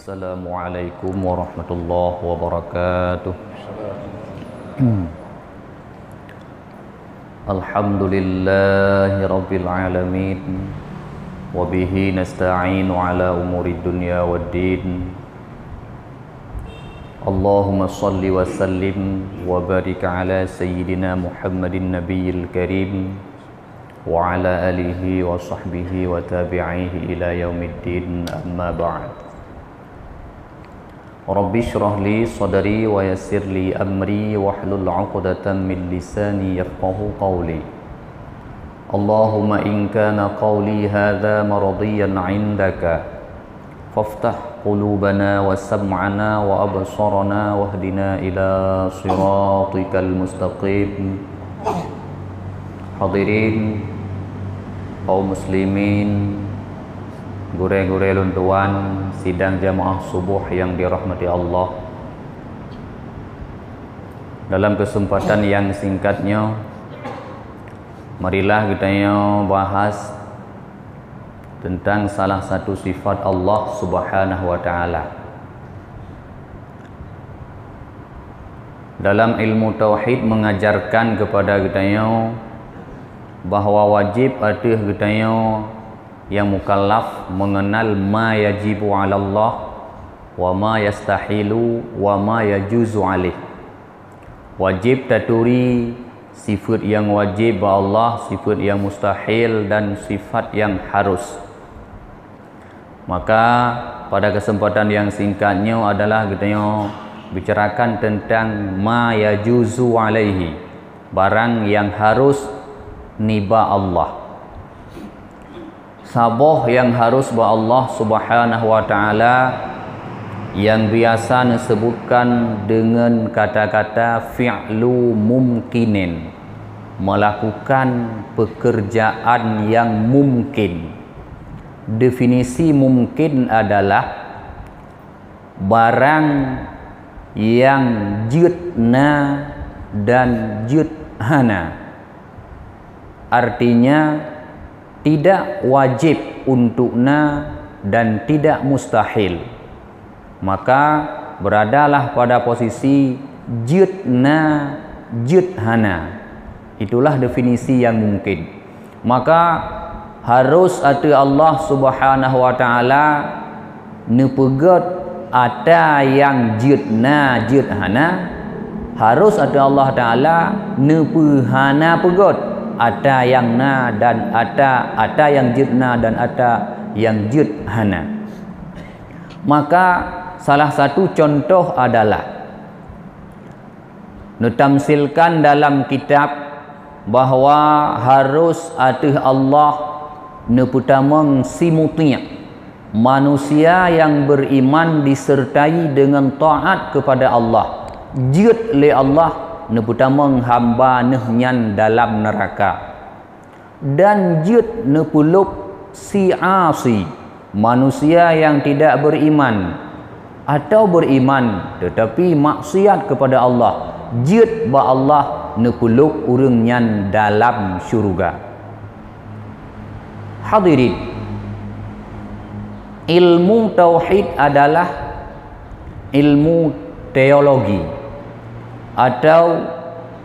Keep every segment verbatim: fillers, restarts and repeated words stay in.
Assalamualaikum warahmatullahi wabarakatuh. Alhamdulillahirabbil alamin. Wa bihi nasta'inu ala umurid dunya waddin. Allahumma shalli wa sallim wa barik ala sayyidina Muhammadin nabiyil karim wa ala alihi wa sahbihi wa tabi'ihi ila yaumiddin, amma ba'd. Rabbi shrah li sadri wa yassir li amri wahlul 'uqdatam min lisani yafqahu qawli. Allahumma in kana qawli hadza mardiyan 'indaka, faftah qulubana wa sam'ana wa absharana wahdina ila siratikal mustaqim. Hadirin, kaum muslimin, gurée-gurée lôn tuan, sidang jamaah subuh yang dirahmati Allah. Dalam kesempatan yang singkat nyoe, marilah geutanyoe bahas tentang salah satu sifat Allah Subhanahu wa Ta'ala. Dalam ilmu tauhid mengajarkan kepada geutanyoe bahwa wajib ateueh geutanyoe nyang mukallaf mengenal ma yajibu 'ala Allah wa ma yastahilu wa ma yajuzu alaih. Wajib taturi sifeuet nyang wajib bak Allah, sifeuet nyang mustahil, dan sifat nyang harus. Maka, pada kesempatan yang singkat nyoe adalah geutanyoe bicarakan tentang ma yajuzu alaihi, barang yang harus nibak Allah. Saboh nyang harus bak Allah Subhanahu wa Ta'ala nyang biasa neusebutkan deungon kata-kata fi'lu mumkinin, melakukan pekerjaan yang mungkin. Definisi mungkin adalah barang nyang jeuet na dan jeuet hana. Artinya, tidak wajib untuk na dan tidak mustahil. Maka, beradalah pada posisi jeuet na, jeuet hana. Itulah definisi nyang mungkin. Maka, harus ateueh Allah Subhanahu wa Ta'ala neupeugét ata nyang jeuet na, jeuet hana. Harus ateueh Allah Ta'ala neupeuhana peugét ata nyang na dan ata, ata nyang jeuet na dan ata nyang jeuet hana. Maka, salah satu contoh adalah neutamsilkan dalam kitab bahwa harus ateueh Allah neupeutamong si muti', manusia nyang beriman disertai dengan taat kepada Allah, jeuet lé Allah neupeutamong hamba neuh nyan dalam neuraka. Dan jeuet neupeulôb si asi, manusia nyang tidak beriman, atau beriman tetapi maksiat kepada Allah, jeuet bak Allah neupeulôb ureuëng nyan dalam syeuruga. Hadirin, ilmu tauhid adalah ilmu teologi atau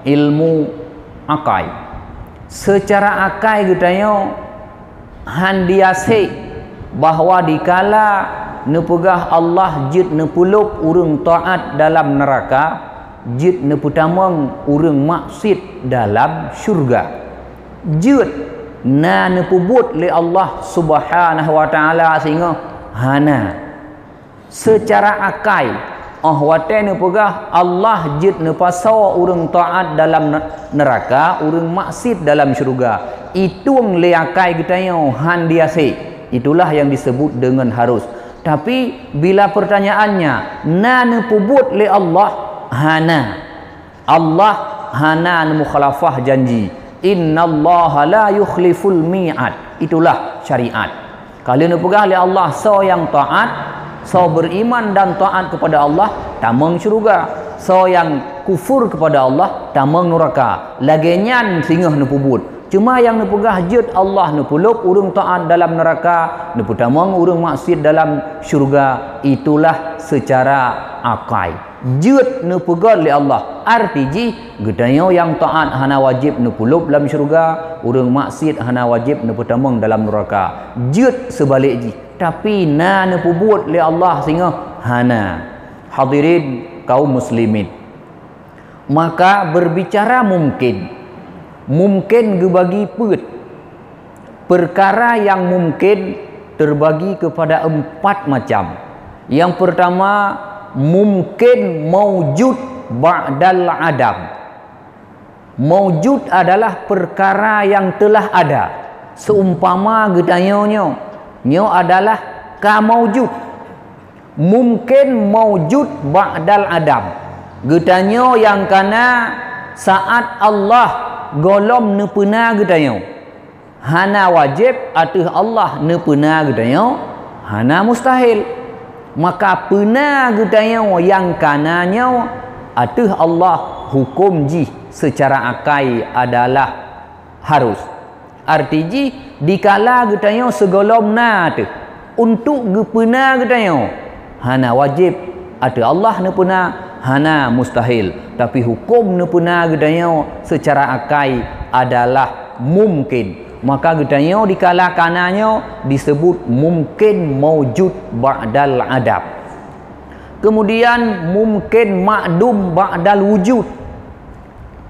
ilmu akai. Seucara akai geutanyoe hán diasek bahwa dikala neupeugah Allah jeuet neupeulôb ureuëng taát dalam neuraka, jeuet neupeutamong ureuëng maksiet dalam syeuruga. Jeuet na neupeubuet lé Allah Subhanahu wa Ta'ala singoh? Hana. Seucara akai, óh watée neupeugah Allah jeuet neupasoe ureuëng taát dalam ne-, neuraka, ureuëng maksiet dalam syeuruga, itueng lé akai geutanyoe hán diasek. Itulah nyang disebut deungon harus. Tapi, bila pertanyaannya, na neupeubuet lé Allah? Hana. Allah hana neumukhalafah janji. "Innallaha la yukhliful mi'ad." Itulah syariat. Ka lheueh neupeugah lé Allah, soe nyang taát, soe beriman dan taát kepada Allah, tamong syeuruga. Soe nyang kufur kepada Allah, tamong neuraka. Lagée nyan singoh neupeubuet. Cuma nyang neupeugah jeuet Allah neupeulop ureuëng taát dalam neuraka, neupeutamong ureuëng maksiat dalam syeuruga, itulah seucara akai. Jeuet neupeugét lé Allah, arti jih geutanyoe nyang taát hana wajéb neupeulop lam syeuruga, ureuëng maksiat hana wajéb neupeutamong dalam neuraka. Jeuet seubalek jih, tapi na neupeubuet lé Allah singoh? Hana. Hadirin kaum muslimin, maka berbicara mungkin, mungkin geubagi peuet. Perkara yang mungkin terbagi kepada empat macam. Yang pertama, mungkin maujud ba'dal adam. Maujud adalah perkara yang telah ada. Seumpama geutanyoe nyoe, nyoe adalah ka maujud. Mungkin maujud ba'dal adam. Geutanyoe nyang kana saat Allah gohlom neupeuna geutanyoe. Hana wajéb ateueh Allah neupeuna geutanyoe, hana mustahil. Maka peuna geutanyoe nyang kana nyoe ateueh Allah, huköm jih seucara akai adalah harus. Arti jih, dikala geutanyoe sigohlom na teuh untuk geupeuna geutanyoe, hana wajéb ateueh Allah neupeuna, hana mustahil, tapi huköm neupeuna geutanyoe seucara akai adalah mungkin. Maka geutanyoe dikala kana nyoe disebut mungkin maujud ba'dal adam. Kemudian mungkin makdum ba'dal wujud.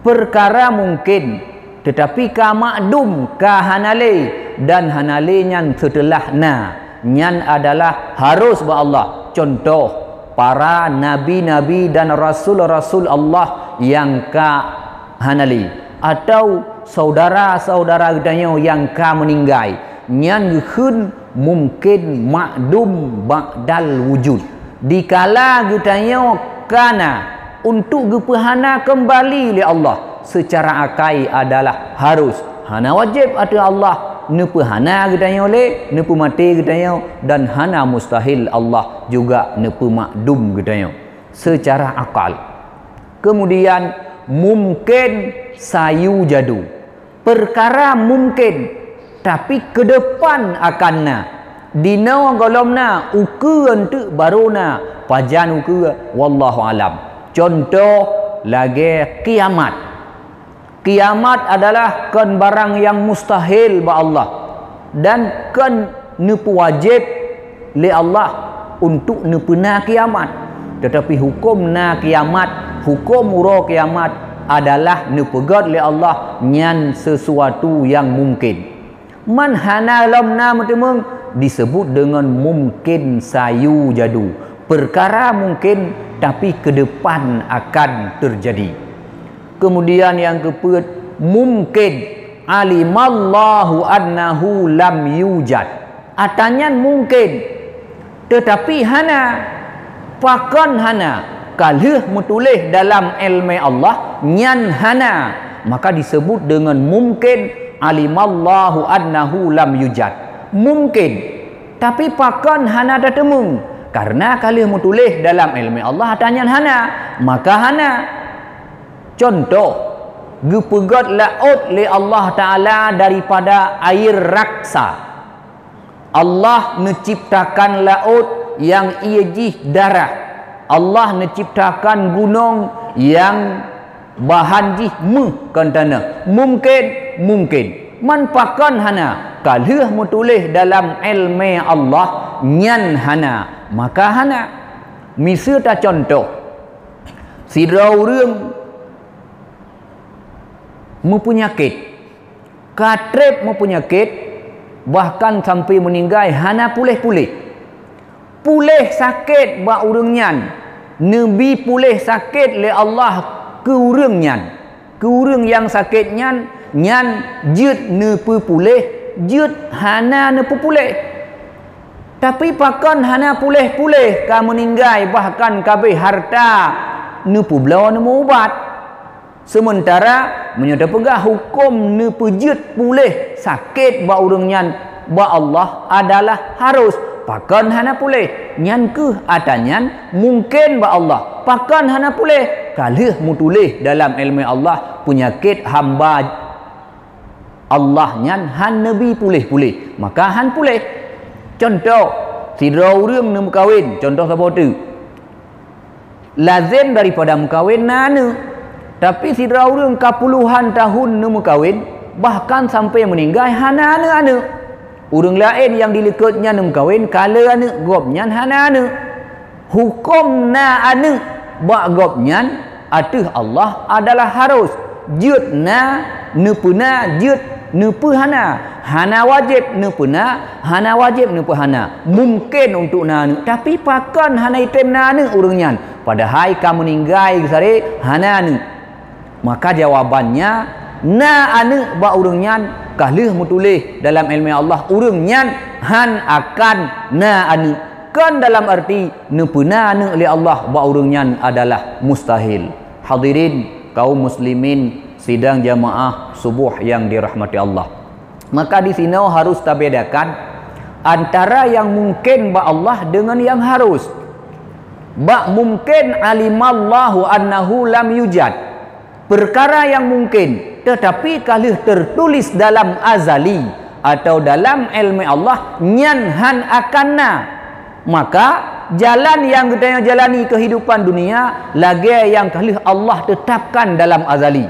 Perkara mungkin, teutapi ka makdum, ka hana lé, dan hana lé nyan seuteulah na. Nyan adalah harus bak Allah. Cuntoh, para nabi-nabi dan rasul-rasul Allah nyang ka hana lé, atau syedara-syedara geutanyoe nyang ka meuninggai, nyan geukheun mungkin makdum ba'dal wujud. Dikala geutanyoe kana untuk geupeuhana keumbali lé Allah, seucara akai adalah harus. Hana wajéb ateueh Allah neupeuhana geutanyoe lé, neupeumaté geutanyoe, dan hana mustahil Allah juga neupeumakdum geutanyoe seucara akal. Kemudian, mungkin sayujadu. Perkara mungkin, tapi keudeupan akan na. Dinoe gohlom na, ukeue eunteuk barô na, pajan ukeue, wallahu alam. Cuntoh, lagée kiamat. Kiamat adalah kon barang nyang mustahil bak Allah dan kon neupeuwajéb lé Allah untuk neupeuna kiamat. Teutapi huköm na kiamat, huköm uroe kiamat adalah neupeugét lé Allah nyan seusuatu nyang mungkin. Man hana lom na meuteumeung disebut deungon mungkin sayujadu. Perkara mungkin, tapi keudeupan akan teujadi. Keumudian nyang keupeuet, mungkin, alimallahu annahu lam yujad. Ata nyan mungkin, teutapi hana. Pakon hana? Ka lheueh meutuléh dalam iéleumé Allah, nyan hana. Maka disebut deungon mungkin, alimallahu annahu lam yujad. Mungkin, tapi pakon hana tateumeung? Kareuna ka lheueh meutuléh dalam iéleumé Allah ata nyan hana, maka hana. Cuntoh, geupeugét laôt lé Allah Taala daripada air raksa. Allah neuciptakan laôt nyang ié jih darah. Allah neuciptakan gunong nyang bahan jih méuh kon tanoh. Mungkin, mungkin. Man pakon hana? Ka lheueh meutuléh dalam iéleumé Allah, nyan hana, maka hana. Miseue tacuntoh, sidroe ureuëng meupeunyakét, ka treb meupeunyakét, bahkan sampai meuninggai hana puléh-puléh. Puléh sakét bak ureuëng nyan, neubi puléh sakét lé Allah keu ureuëng nyan. Keu ureuëng nyang sakét nyan, nyan jeuet neupeupuléh, jeuet hana neupeupuléh. Tapi pakon hana puléh-puléh, ka meuninggai, bahkan ka abéh hareuta neupeubloe neumeuubat. Seumeutara meunyoe teupeugah huköm neupeujeuet puléh sakét bak ureuëng nyan bak Allah adalah harus, pakon hana puléh? Nyan kheueh ata nyan mungken bak Allah. Pakon hana puléh? Ka lheueh meutuléh dalam iéleumé Allah, peunyakét hamba, Allah nyan han neubi puléh-puléh, maka han puléh. Cuntoh, sidroe ureuëng neumeukawen, cuntoh saboh teuk. Lazem daripada meukawen na aneuëk. Tapi sidroe ureuëng ka puluhan tahun neumeukawen, bahkan sampai meuninggai hana aneuëk-aneuëk. Ureuëng laén nyang di likot nyan neumeukawen ka le aneuëk, gobnyan hana aneuëk. Huköm na aneuëk bak gobnyan ateueh Allah adalah harus. Jeuet na, neupeuna, jeuet neupeuhana. Hana wajéb neupeuna, hana wajéb neupeuhana. Mungken untuk na aneuëk, tapi pakon hana item na aneuëk ureuëng nyan, padahai ka meuninggai geusaré hana aneuëk. Maka jawabannya, na aneuëk bak ureuëng nyan ka lheueh meutuléh dalam iéleumé Allah, ureuëng nyan han akan na aneuëk. Kon dalam arti neupeuna aneuëk lé Allah bak ureuëng nyan adalah mustahil. Hadirin kaum muslimin sidang jamaah suboh nyang dirahmati Allah. Maka di sinoe harus tabedakan antara nyang mungken bak Allah deungon nyang harus. Bak mungken, alimallahu annahu lam yujad. Peukara nyang mungken, teutapi ka lheueh teutuléh dalam azali atau dalam iéleumé Allah, nyan han akan na. Maka, jalan nyang geutanyoe jalani keuhidupan dunia lagée nyang ka lheueh Allah teutapkan dalam azali.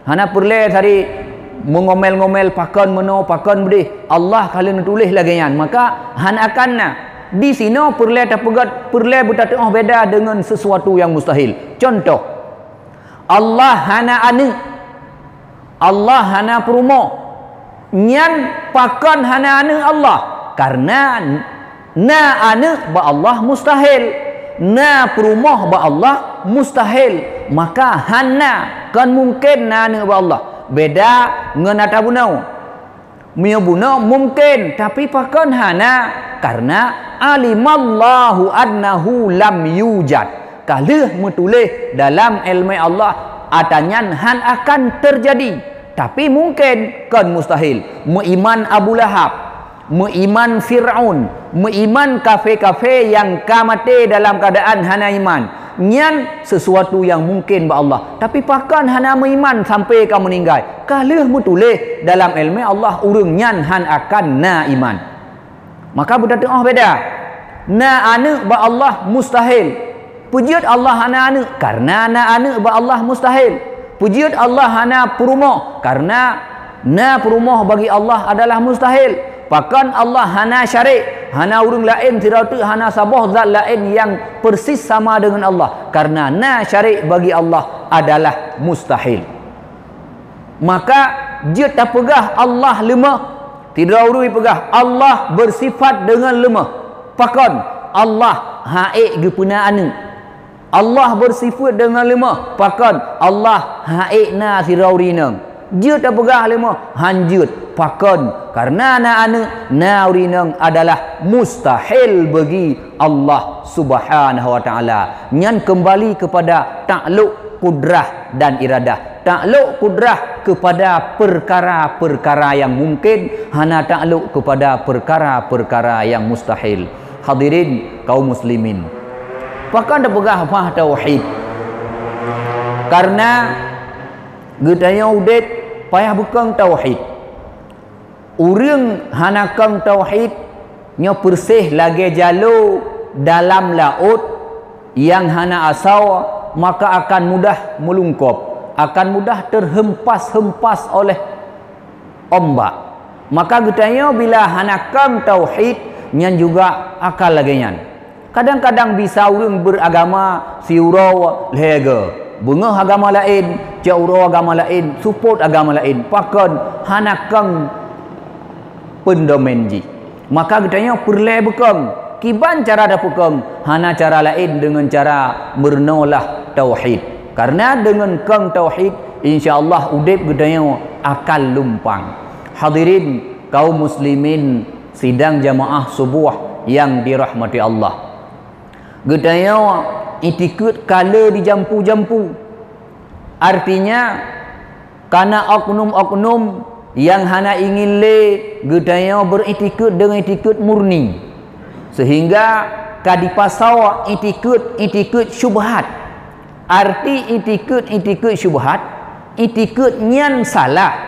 Hana peureulée sari meungomel-ngomel pakon meunoe, pakon beudeh. Allah ka lheueh neutuléh lagée nyan, maka han akan na. Di sinoe peureulée tapeugét, peureulée beutateuoh beda deungon sesuatu nyang mustahil. Cuntoh, Allah hana aneuëk, Allah hana peurumoh. Nyan pakon hana aneuëk Allah? Kareuna na aneuëk bak Allah mustahil, na peurumoh bak Allah mustahil. Maka hana, kon mungken na aneuëk bak Allah. Beda ngon ata bunoe. Meunyoe bunoe mungken, tapi pakon hana? Kareuna alimallahu annahu lam yujad. Ka lheueh meutuléh dalam iéleumé Allah, ata nyan han akan teujadi. Tapi mungken, kon mustahil. Meuiman Abu Lahab, meuiman Fir'aun, meuiman kafé-kafé nyang ka maté dalam keuadaan hana iman. Nyan sesuatu nyang mungken bak Allah. Tapi pakon hana meuiman sampai ka meuninggai? Ka lheueh meutuléh dalam iéleumé Allah, ureuëng nyan han akan na iman. Maka beutateuoh beda. Na aneuëk bak Allah mustahil. Peujeuet Allah hana aneuëk? Kareuna na aneuëk bak Allah mustahil. Peujeuet Allah hana peurumoh? Kareuna na peurumoh bagi Allah adalah mustahil. Pakon Allah hana syarék, hana ureuëng laén sidroe teuk, hana saboh zat laén nyang persis sama deungon Allah? Kareuna na syarék bagi Allah adalah mustahil. Maka jeuet tapeugah Allah leumoh. Sidroe ureuëng peugah Allah beusifat deungon leumoh. Pakon? Allah han ék geupeuna aneuëk. Allah beusifat deungon leumoh. Pakon? Allah han ék na sidroe ureuëng inong. Jeuet tapeugah leumoh? Han jeuet. Pakon? Kareuna na aneuëk, na ureuëng inong adalah mustahil bagi Allah Subhanahu wa Taala. Nyan keumbali keupada takluk kudrah dan iradah. Takluk kudrah keupada peukara-peukara nyang mungken, hana takluk keupada peukara-peukara nyang mustahil. Hadirin kaum muslimin, pakon tapeugah bah tauhid? Kareuna geutanyoe udeb payah beukong tauhid. Ureuëng hana kong tauhid nyoe persis lagée jaloe dalam laôt nyang hana asoe, maka akan mudah meulungkop, akan mudah teuhempas-hempas oleh ombak. Maka geutanyoe bila hana kong tauhid, nyan juga akan lagée nyan. Kadang-kadang bisa ureuëng beuragama siuroe lhée goe, beungoh agama laén, cok uroe agama laén, seupôt agama laén, pakon? Hana kong peundomen jih. Maka geutanyoe peureulée beukong. Kiban cara tapeukong? Hana cara laén deungon cara meurunoe lah tauhid. Kareuna deungon kong tauhid, insya Allah udeb geutanyoe akan lumpang. Hadirin kaum muslimin sidang jamaah suboh nyang dirahmati Allah. Geutanyoe itikeuet ka le dijampu-jampu. Artinya, kana oknum-oknum nyang hana ingin le geutanyoe beuritikeuet deungon itikeuet murni, seuhingga ka dipasoe itikeuet-itikeuet syubhat. Arti itikeuet-itikeuet syubhat, itikeuet nyan salah,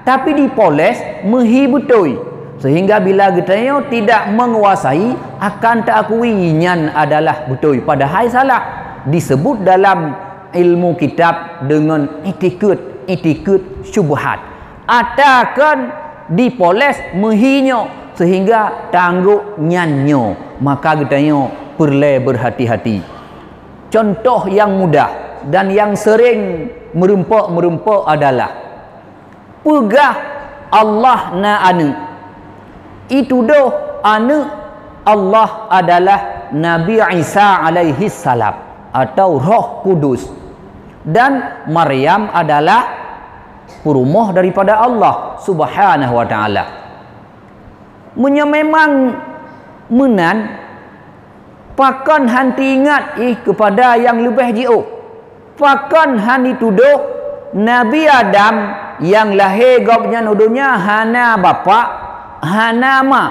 Tapi dipoles meuhi beutôi, sehingga bila geutanyoe tidak menguasai, akan taakui nyan adalah beutôi, padahai salah. Disebut dalam ilmu kitab deungon itikeuet, itikeuet syubhat. Atakan dipoles meuhi nyoe, sehingga tanggok nyan nyoe, maka geutanyoe peureulée berhati-hati. Contoh yang mudah dan yang sering meureumpok-meureumpok adalah peugah Allah na aneuëk. Itudoh aneuëk Allah adalah Nabi Isa alaihi salam atau Roh Kudus, dan Maryam adalah peurumoh daripada Allah Subhanahu wa Taala. Meunyoe memang meunan, pakon hana teuingat ih keupada nyang leubeh jiôh? Pakon hana itudoh Nabi Adam nyang lahé gobnyan u donya hana bapak, hana mak?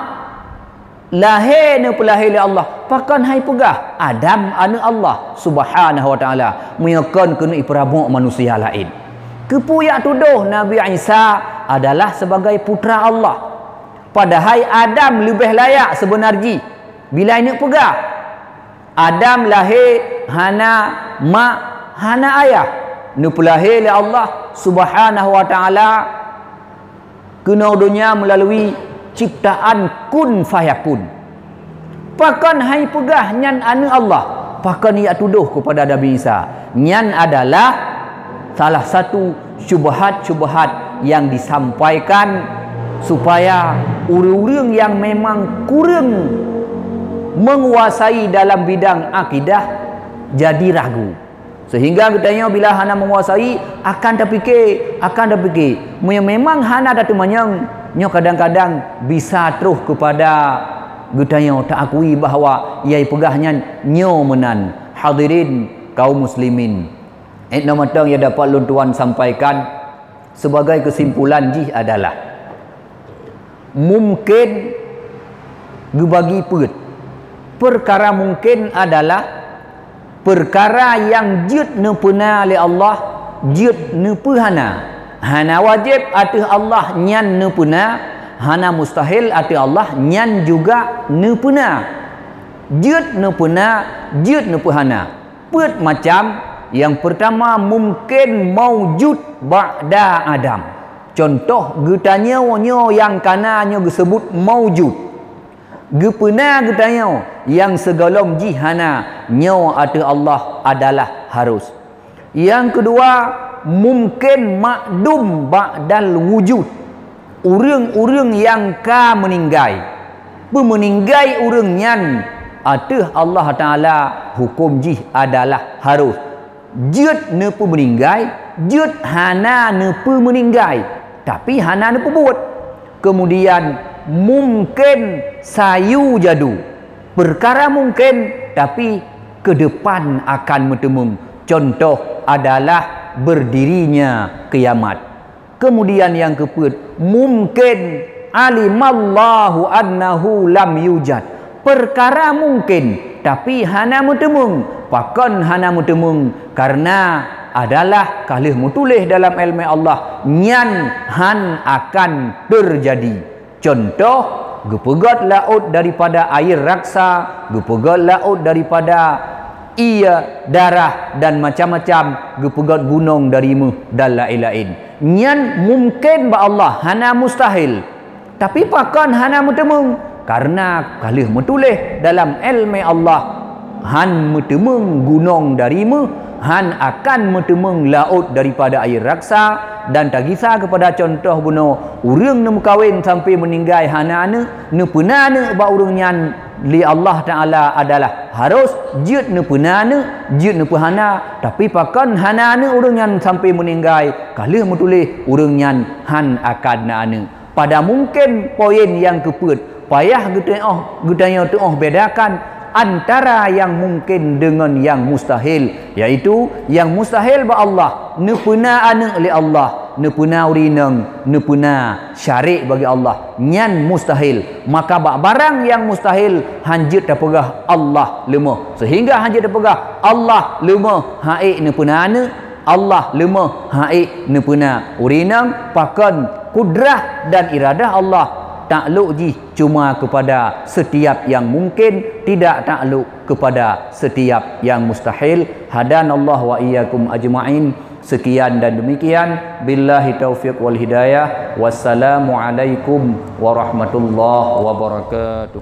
Lahé neupeulahé lé Allah, pakon hana ipeugah Adam aneuëk Allah Subhanahu wa Taala, meunyoe kon keuneuk ipeurabok manusia laén? Keupeue jak tudoh Nabi Isa adalah sebagai putra Allah? Padahai Adam leubeh layak seubeuna jih bila neuk peugah, Adam lahé hana mak, hana ayah, neupeulahé lé Allah Subhanahu wa Taala keunoe donya meulalu ciptaan kun fayakun. Pakon hana ipeugah nyan aneuëk Allah? Pakon jak tudoh keupada Nabi Isa? Nyan adalah salah satu syubhat-syubhat nyang disampaikan supaya ureuëng-ureuëng nyang memang kureueng menguasai dalam bidang akidah jadi ragu. Sehingga geutanyoe bila hana menguasai, akan tapike, akan tapike. Meunyoe memang hana tateumanyong, nyoe kadang-kadang bisa troh keupada geutanyoe taakui bahwa nyang ipeugah nyan nyoe meunan. Hadirin kaum muslimin, ék na mantong nyang dapat lôn tuan sampaikan sebagai keusimpulan jih adalah, mungken geubagi peuet. Peukara mungken adalah peukara nyang jeuet neupeuna lé Allah, jeuet neupeuhana. Hana wajéb ateueh Allah nyan neupeuna, hana mustahil ateueh Allah nyan juga neupeuna. Jeuet neupeuna, jeuet neupeuhana. Peuet macam. Nyang peurtama, mungken maujud ba'da adam. Cuntoh, geutanyoe nyoe nyang kana nyoe geuseubut maujud. Geupeuna geutanyoe nyang sigohlom jih hana, nyoe ateueh Allah adalah harus. Nyang keudua, mungken ma'dum ba'dal wujud. Ureuëng-ureuëng nyang ka meuninggai. Peumeuninggai ureuëng nyan ateueh Allah Taala huköm jih adalah harus. Jeuet neupeumeuninggai, jeuet hana neupeumeuninggai, tapi hana neupeubuet. Keumudian, mungken sayujadu. Peukara mungken, tapi keudeupan akan meuteumeung. Cuntoh adalah beurdirinya kiamat. Keumudian nyang keupeuet, mungken alimallahu annahu lam yujad. Peukara mungken, tapi hana meuteumeung. Pakon hana meuteumeung? Kareuna adalah ka lheueh meutuléh dalam iéleumé Allah, nyan hán akan teujadi. Cuntoh, geupeugét laôt daripada ayé raksa, geupeugét laôt daripada ié darah dan macam-macam, geupeugét gunong dari méuh dan laén-laén. Nyan mungken bak Allah, hana mustahil. Tapi pakon hana meuteumeung? Kareuna ka lheueh meutuléh dalam iéleumé Allah, hán meuteumeung gunong dari méuh, hán akan meuteumeung laôt daripada ayé raksa, dan tagisa keupada cuntoh bunoe, ureuëng neumeukawen sampoe meuninggai hana aneuëk, neupeuna aneuëk bak ureuëng nyan lé Allah Taala adalah harus. Jeuet neupeuna aneuëk, jeuet neupeuhana, tapi pakon hana aneuëk ureuëng nyan sampoe meuninggai, ka lheueh meutuléh ureuëng nyan hán akan na aneuëk. Pada mungken poin nyang keupeuet, payah geutanyoe, geutanyoe tuoh bedakan antara nyang mungken deungon nyang mustahil, yaitu nyang mustahil bak Allah, neupeuna aneuëk lé Allah, neupeuna ureuëng inong, neupeuna syarik bagi Allah, nyan mustahil. Maka bak barang nyang mustahil, hán jeuet tapeugah Allah leumoh. Sehingga hán jeuet tapeugah Allah leumoh hán ék neupeuna aneuëk, Allah leumoh hán ék neupeuna ureuëng inong, pakon Kudrah dan iradah Allah takluk jih cuma kepada setiap yang mungkin, tidak takluk kepada setiap yang mustahil. Hadanallah wa iyyakum ajma'in. Sekian dan demikian. Billahi taufiq wal hidayah. Wassalamualaikum warahmatullahi wabarakatuh.